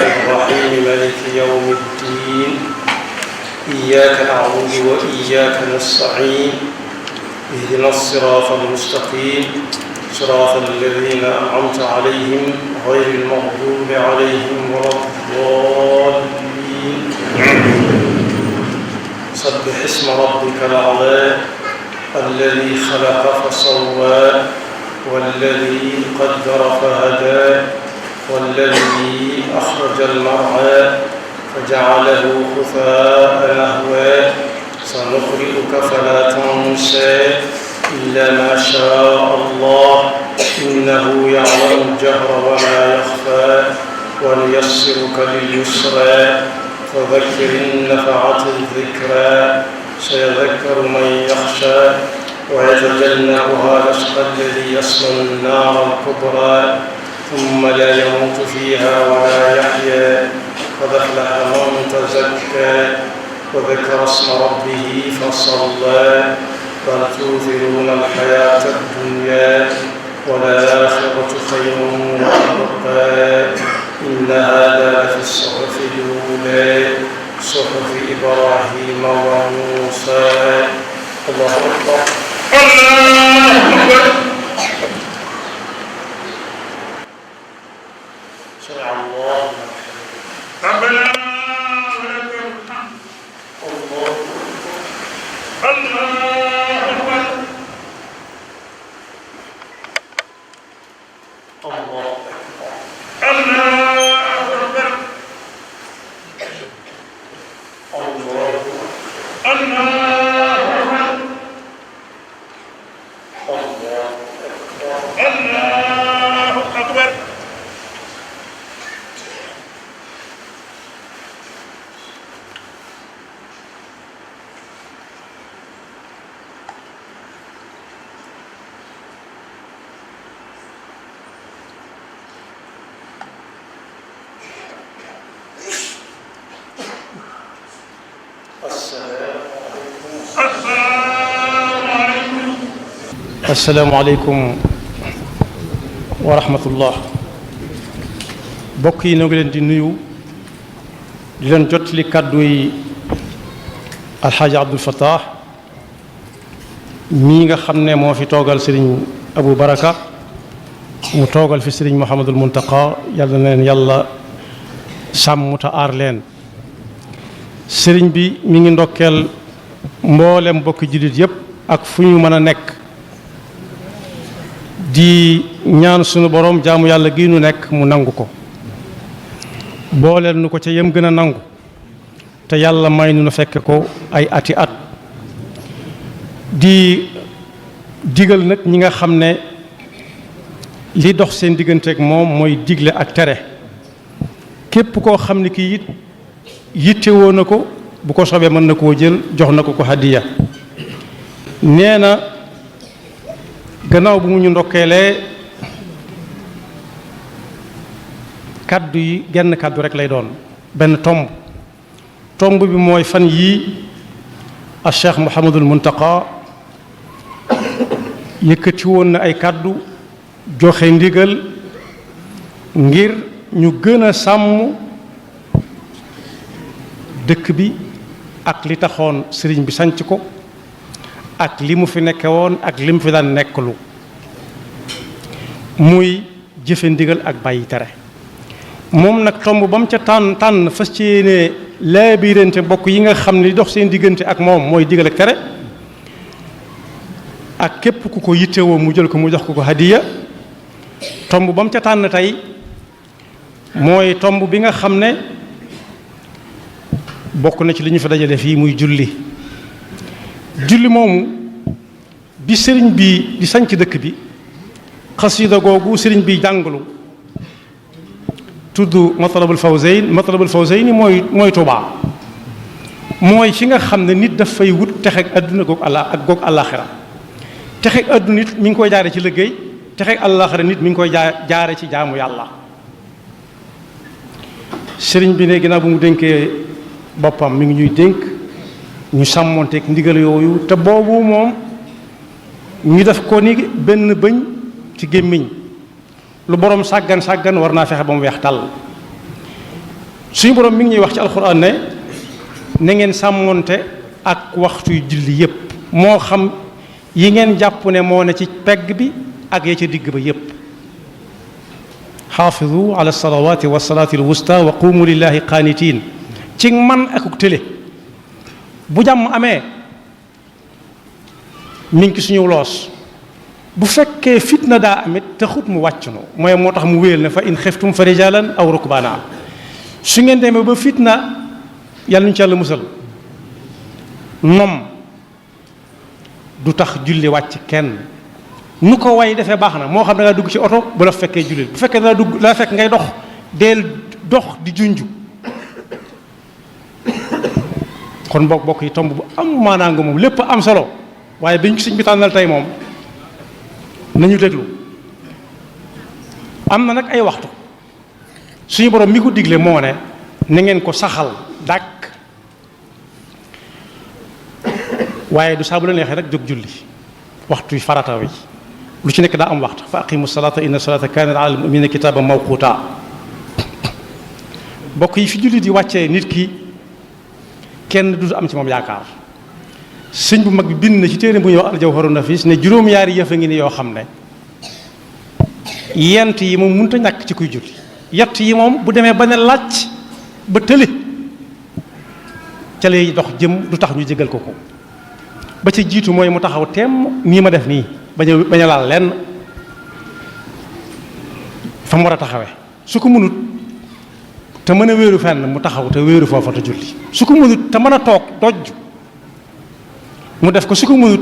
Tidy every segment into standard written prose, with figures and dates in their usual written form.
الرحيم مالك يوم الدين إياك نعبد وإياك نستعين اهدنا الصراط المستقيم صراط الذين أنعمت عليهم غير المغضوب عليهم ولا الضالين سبح اسم ربك الأعلى الذي خلق فسوى والذي قدر فهدى والذي أخرج المرعى فجعله غثاء نحوا سنقرئك فلا تنسى إلا ما شاء الله إنه يعلم الجهر وما يخفى ونيسرك لليسرى فذكر إن نفعت الذكرى سيذكر من يخشى ويتجنبها الأشقى الذي يصلى النار الكبرى ثم لا يموت فيها ولا يحيا قد أفلح من تزكى وذكر اسم ربه فصلى بل تؤثرون الحياة الدنيا والآخرة خير وأبقى إن هذا لفي الصحف الأولى صحف إبراهيم وموسى الله أكبر الله أكبر سمع الله ربنا ولك الحمد الله أكبر الله أكبر asalaamaaleykum wa rahmatullah mbokk yi ñoo ngi leen di nuyu di leen jotali kàddu yi alxaaji Abdul Fattah mii nga xam ne moo fi toogal sëriñ Abu Baraka mu toogal fi sëriñ Muhammadul Muntaqa yàlla na leen yàlla sàmm te aar leen sëriñ bi mi ngi ndokkeel mboolem mbokki jullit yépp ak fu ñu mën a nekk di ñaan sunu borom jaamu yàlla gi nu nekk mu nangu ko booleel nu ko ca yem gën a nangu te yàlla may nu fekke ko ay ati at di digal nag ñi nga xam ne li dox seen digganteeg moom mooy digle ak tere képp koo xam ne kii it yittewoo na ko bu ko sobee mën na koo jël jox na ko hadiya nee na gannaaw bu mu ñu ndokkeelee kaddu yi genn kaddu rek lay doon benn tomb bi mooy fan yii a Cheikh Mouhamadul Muntaqa yëkkati woon na ay kaddu joxe ndigal ngir ñu gën a sàmm dëkk bi ak li taxoon sëriñ bi sanc ko ak li mu fi nekke woon ak li mu fi daan nekklu muy jëfe ndigal ak bàyyi tere moom nag tomb ba mu ca tànn fas ci yéene laabirante mbokk yi nga xam ne li dox seen diggante ak moom mooy digal ak tere ak képp ku ko yittewoo mu jël ko mu jox ko hadiya tomb ba mu ca tànn tey mooy tomb bi nga xam ne bokk na ci li ñu fi dajale fii muy julli moomu bi sëriñ bi di sanc dëkk bi xasida googu sëriñ bi jàngalu tudd matlabul fawzayn mooy Tuubaa mooy fi nga xam ne nit daf fay wut texeeg adduna goog àllaaxira texeeg adduna nit mi ngi koy jaare ci liggéey texeeg àllaaxira nit mi ngi koy jaare ci jaamu yàlla sëriñ bi ne ginnaaw bu mu dénkee boppam mi ngi ñuy dénk ñu sàmmonteeg ndigal yooyu te boobu moom ñu def ko ni benn bëñ ci gémmiñ lu borom sàggan war naa fexe ba mu weex tàll suñu borom mi ngi ñuy wax ci alxuraan ne na ngeen sàmmonte ak waxtu yu julli yépp moo xam yi ngeen jàpp ne moo ne ci pegg bi ak ya ca digg ba yépp xaafidu ala salawaati wa salaati alwusta wa qumu lillahi qaanitiin ci man akuk tële bu jàmm amee mi ngi ci suñu loos bu fekkee fitna daa amit taxut mu wàcc no mooy moo tax mu wéyal ne fa in xiftum fa rijalan aw rukbaana su ngeen demee ba fitna yàlla ñu ci yàlla musal nom du tax julli wàcc kenn nu ko way defee baax na moo xam da nga dugg ci oto bu la fekkee jullil bu fekkee da dugg la fekk ngay dox deel dox di junju kon bokk yi tomb bu am maanaa nga moom lépp am solo waaye biñ ko sëñ bi tànnal tey moom nañu déglu am na nag ay waxtu suñu borom mi ko digle moo ne na ngeen ko saxal dàkk waaye du saa bu la neexee rek jóg julli waxtu farata wi lu ci nekk daa am waxtu fa aqimu salata inna salata kanat ala almuminina kitaban mawquta bokk yi fi julli di wàccee nit ki kenn du am ci moom yaakaar sëñ bu mag bi bind na ci téere bu ñuy wax aljawharu nafis ne juróom-ñaari yëf a ngi ni yoo xam ne yent yi moom mënut a ñàkk ci kuy julli yett yi moom bu demee ba ne làcc ba tële ca lay dox jëm du tax ñu jégal ko ko ba ca jiitu mooy mu taxaw temm nii ma def nii bañ a laal lenn fa mu war a taxawe su ko mënut te mën a wéeru fenn mu taxaw te wéeru foofa te julli su ko mënut te mën a toog dojj mu def ko su ko mënut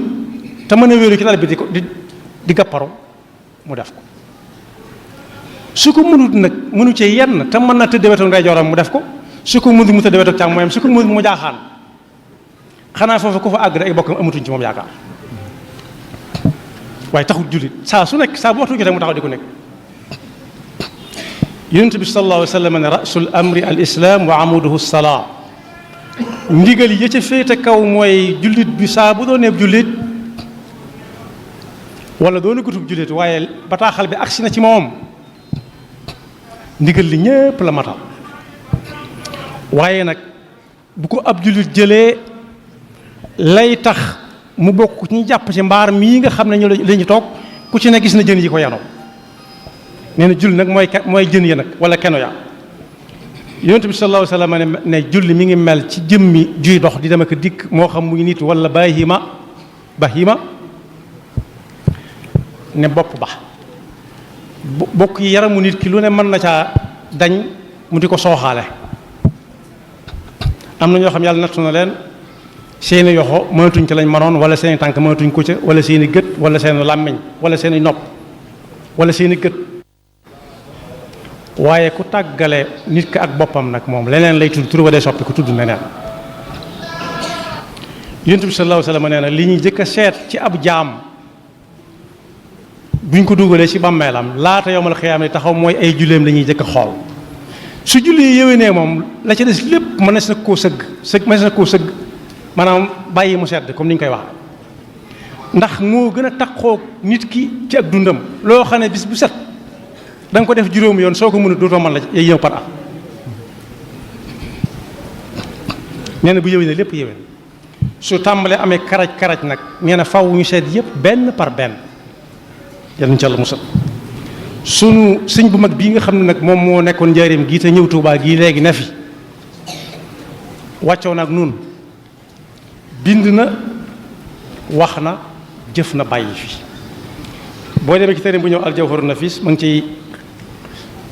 te mën a wéeru ci dal bi di gàpparu mu def ko su ko mënut nag mënu ci yenn te mën na tëdd wetu ndeyjooram mu def ko su ko mënut mu tëdd wetu càmmooñam su ko mënut mu jaaxaan xanaa foofu ku fa àgg rek ay bokkam amatuñ ci moom yaakaar waaye taxul jullit saa su nekk saa bu waxtu jotee mu taxaw di ko nekk yonent bi sallallahu alayhi wa sallam ne rasul amri al islam wa amuduhu salaa ndigal yi ca féete kaw mooy jullit bi saa bu doonee jullit wala doona gutub jullit waaye bataaxal bi agsi na ci moom ndigal li ñépp la matal waaye nag bu ko ab jullit jëlee lay tax mu bokk ci ñu jàpp ci mbaar mii nga xam ne ñu la ñu toog ku ci ne gis na jën yi ko yanoo nee na julli nag mooy jën ya nag wala keno ya yonent bi sallallahu alayhi wa sallam ne julli mi ngi mel ci jëmmi juy dox di dem ak dikk moo xam muy nit wala bahima ne bopp ba bokk yi yaramu nit ki lu ne mën na caa dañ mu di ko sooxaale am na ñoo xam yàlla nattu na leen seeni yoxo mënatuñ ca lañ manoon wala seeni tànk mënatuñ ko ca wala seeni gët wala seeni làmmiñ wala seeni nopp wala seeni gët waaye ku tàggale nit ki ak boppam nag moom leneen lay tudd tur ba dee soppi ku tudd neneen yonent bi sallallahu alayhi wa sallam nee na li ñuy jëkk a seet ci ab jaam buñ ko dugalee ci bàmmeelam laata yowmal xiyaam taxaw mooy ay julleem la ñuy jëkk a xool su julli yéwénee moom la ca des lépp mënees na koo sëgg maanaam bàyyi mu sedd comme ni ñu koy wax ndax moo gën a taxoo nit ki ci ak dundam loo xam ne bis bu set da nga ko def juróomi yoon soo ko mënut dootoo mën la yay ñëw par at nee na bu yéwénee lépp yéwén su tàmbalee amee karaj nag nee na faw ñu seet yëpp benn par benn yal na ci Yàlla musal sunu sëñ bu mag bii nga xam ne nag moom moo nekkoon njaareem gii te ñëw Tuubaa gii léegi ne fi wàccoo nag nun bind na wax na jëf na bàyyi fi boo demee ci téere bu ñëw aljawharu nafis ma ngi ciy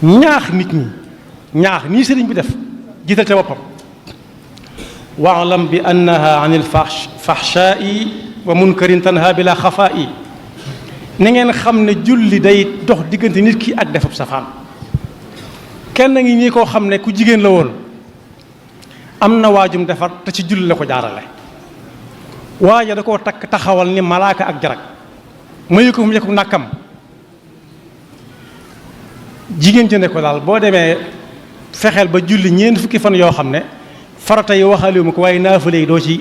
ñaax nit ñi ñaax nii sëriñ bi def jiital ca boppam waalam bi annaha an il fahshaa'i wa munkarin tanha bila xafaa'i na ngeen xam ne julli day dox diggante nit ki ak defub safaan kenn ngi nii koo xam ne ku jigéen la woon am na waajum defar te ci julli la ko jaarale waaja da koo takk taxawal ni malaaka ak jarag mayu ko mu njëkk nàkkam jigéen jënde ko daal boo demee fexeel ba julli ñeent fukki fan yoo xam ne farata yi waxaaliwu ma ko waaye naafale yi doo ci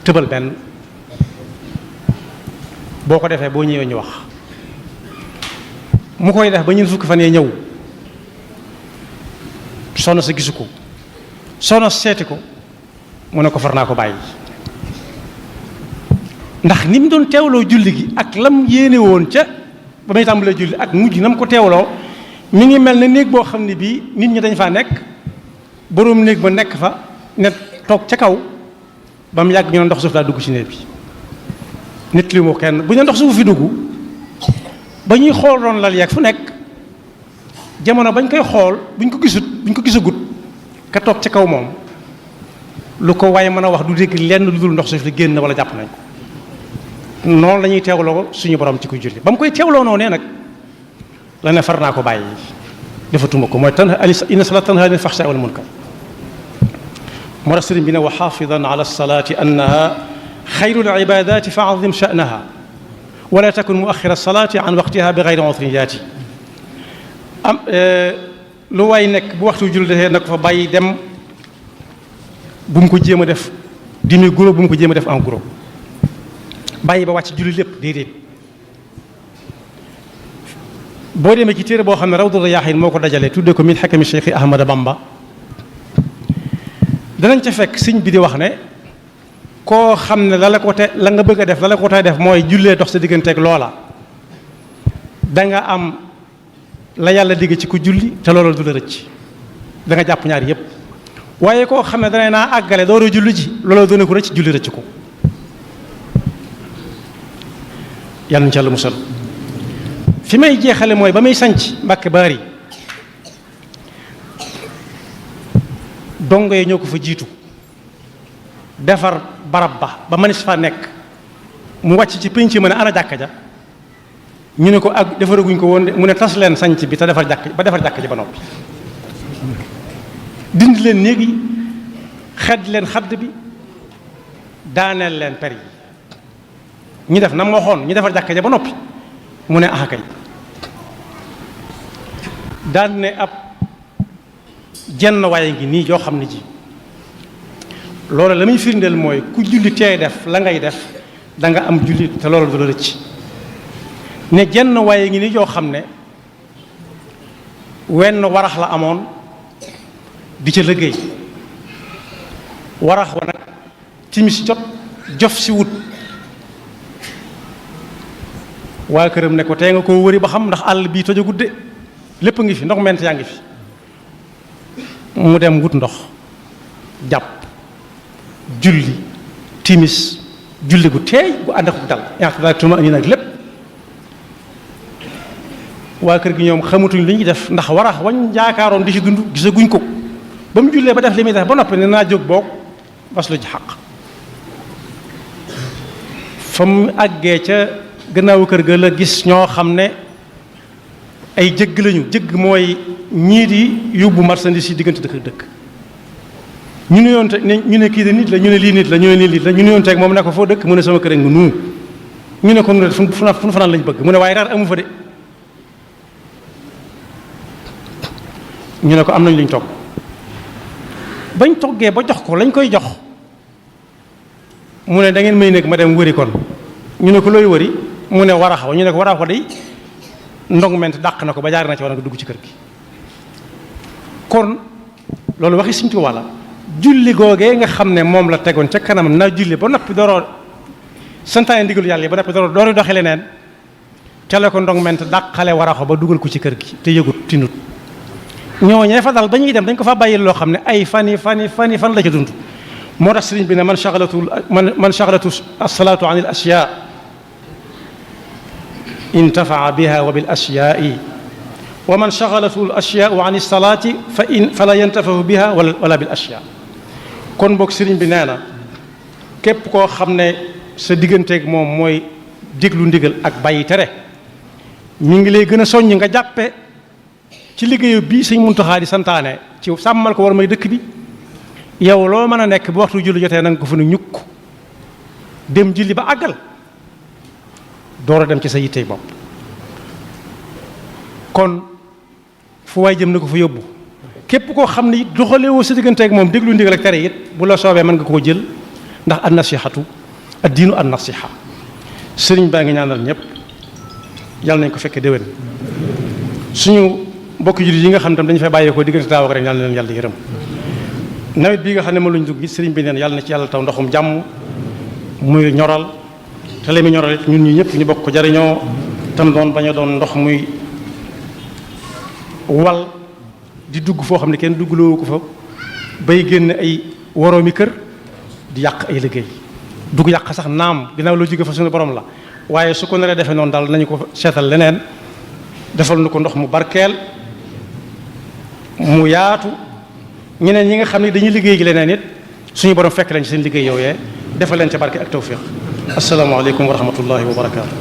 tëbal benn boo ko defee boo ñëwee ñu wax mu koy def ba ñeent fukki fan yee ñëw soxna sa gisu ko soxna seeti ko mu ne ko far naa ko bàyyi ndax ni mu doon teewloo julli gi ak lam yéene woon ca ba muy tàmbalee julli ak mujj na mu ko teewloo mi ngi mel ne néeg boo xam ne bii nit ñi dañ faa nekk boroom néeg ba nekk fa ne toog ca kaw ba mu yàgg ñu ne ndox suuf daa dugg ci néeg bi nit li moo kenn bu ñu ndox suuf fi dugg ba ñuy xool doon lal yeeg fu nekk jamono bañ koy xool buñ ko gisagut ka toog ca kaw moom lu ko waaye mën a wax du dégg lenn lu dul ndox suuf li génn wala jàpp nañ ko noonu la ñuy teewloo suñu borom ci ko julli ba mu koy teewloo noonu nag la ne far naa ko bàyyi defatuma ko mooy inna salaata tanhaa anil fahshaa'i wal munkar moo tax sëriñ bi ne wa xaafidan ala salaati annaha xayrul ibaadaati fa azim sha'naha wala takun muaxira salaati an waqtiha bi gayri udrin yaati am lu waay nekk bu waxtu julli defee nag fa bàyyi dem bu mu ko jéem a def demi groupe bu mu ko jéem a def en groupe bàyyi ba wàcc julli lépp déedéet boo demee ci téere boo xam ne Rawdu Rayaahiin moo ko dajalee tuddee ko min xakami Cheikh Ahmada Bamba danañ ca fekk sëñ bi di wax ne koo xam ne la nga bëgg a def la ko tey def mooy jullee dox sa digganteeg loola da nga am la yàlla digg ci ku julli te loola du la rëcc da nga jàpp ñaar yépp waaye koo xam ne danay naa àggale door a julli ji loola dana ko rëcc julli rëcc ko yàlla na ci yàlla musal fi may jeexale mooy ba muy sanc Mbàkke Baari dongo yi ñoo ko fa jiitu defar barab ba mënees fa nekk mu wàcc ci pénc ma ne ana jàkka ja ñu ne ko ak defaraguñ ko woon de mu ne tas leen sanc bi te defar jàkka ji ba noppi dindi leen néeg yi xedd leen xadd bi daaneel leen per yi ñu def na ma waxoon ñu defar jàkka ja ba noppi mu ne axakay daan ne ab jenn waaye ngi nii joo xam ne ji loolu la muy firndeel mooy ku julli teey def la ngay def da nga am julli te loolu du la rëcc ne jenn waaye ngi nii joo xam ne wenn warax la amoon di ca liggéey warax wa nag timis jot jof si wut waa këram ne ko tey nga koo wëri ba xam ndax àll bii toj a gudde lépp ngi fi ndox ment yaa ngi fi mu dem wut ndox jàpp julli timis julli gu teey gu ànd ak dal yaatuma ni nag lépp waa kër gi ñoom xamatuñ li ñuy def ndax warax wañ jaakaaroon di ci dund gisaguñ ko ba mu jullee ba def li muy def ba noppi ne naa jóg boog bas lu ci xaq fa mu àggee ca gannaawu kër ga la gis ñoo xam ne ay jëgg lañu jëgg mooy ñii di yóbbu marchandise yi diggante dëkk dëkk ñu ne yoon te ñu ne kii de nit la ñu ne lii nit la ñu ne lii nit la ñu ne yoon teeg moom ne ko foo dëkk mu ne sama kër nga nuu ñu ne ko nu fu fanaan lañ bëgg mu ne waaye raar amu fa de ñu ne ko am nañ luñ togg bañ toggee ba jox ko lañ koy jox mu ne da ngeen may nekk ma dem wëri kon ñu ne ko looy wëri mu ne waraxaw ñu ne ko waraxaw day ndong ment dàq na ko ba jaar na ci war nga dugg ci kër gi kon loolu waxi Sëñ Tuubaa la julli googee nga xam ne moom la tegoon ca kanam naa julli ba noppi doroo santaane ndigalu yàlla yi ba noppi door doxe leneen ca la ko ndong ment dàqale waraxaw ba dugal ko ci kër gi te yëgut tinut ñooñee fa dal ba ñuy dem dañ ko fa bàyyi loo xam ne ay fan la ca dund moo tax sëriñ bi ne man shaghalatu as-salaatu an al-ashyaa intafaa biha wa bil ashyaai wa man shaghalatu al-ashyaau an as-salaati fala yantafahu biha wala bil ashyaa kon boog sëriñ bi nee na képp koo xam ne sa digganteeg moom mooy déglu ndigal ak bàyyi tere mi ngi lay gën a soññ nga jàppe ci liggéeyu bii Sëñ Muntaxaa di santaane ci sàmmal ko war may dëkk bi yow loo mën a nekk bu waxtu julli jotee na nga ko fa nu ñukk dem julli ba àggal door a dem ci sa yittey bopp kon fu waay jëm na ko fa yóbbu képp koo xam ne it doxalewoo sa digganteeg moom déglu ndigal ak tere it bu la soobee mën nga koo jël ndax an nasihatu ad diinu an nasiha sëriñ baa ngi ñaanal ñëpp yàlla nañ ko fekkee déwén suñu mbokk jullit yi nga xam tam dañu fay bàyyeekoo diggante daaw ak ren yàlla na leen yàlla yërëm nawet bii nga xam ne ma luñ dugg gi sëriñ bi neen yàlla na ci yàlla taw ndoxum jàmm muy ñoral te la muy ñoral it ñun ñi ñëpp ñu bokk ko jariñoo tam doon bañ a doon ndox muy wal di dugg foo xam ne kenn duggloo ko fa bay génn ay woroomi kër di yàq ay liggéey dugg yàq sax naam ginnaaw loo jóge fa suñu borom la waaye su ko naree defee noonu daal nañu ko seetal leneen defal nu ko ndox mu barkeel mu yaatu ñeneen ñi nga xam ne dañuy liggéey gi leneen it suñu borom fekk leen ci seen liggéey yooyee defal leen ca barke ak tawfiq asalaamaaleykum wa rahmatullahi wa barakaatu.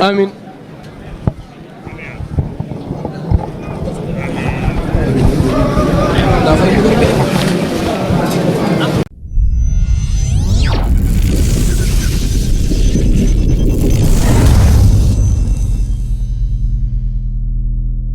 Amin.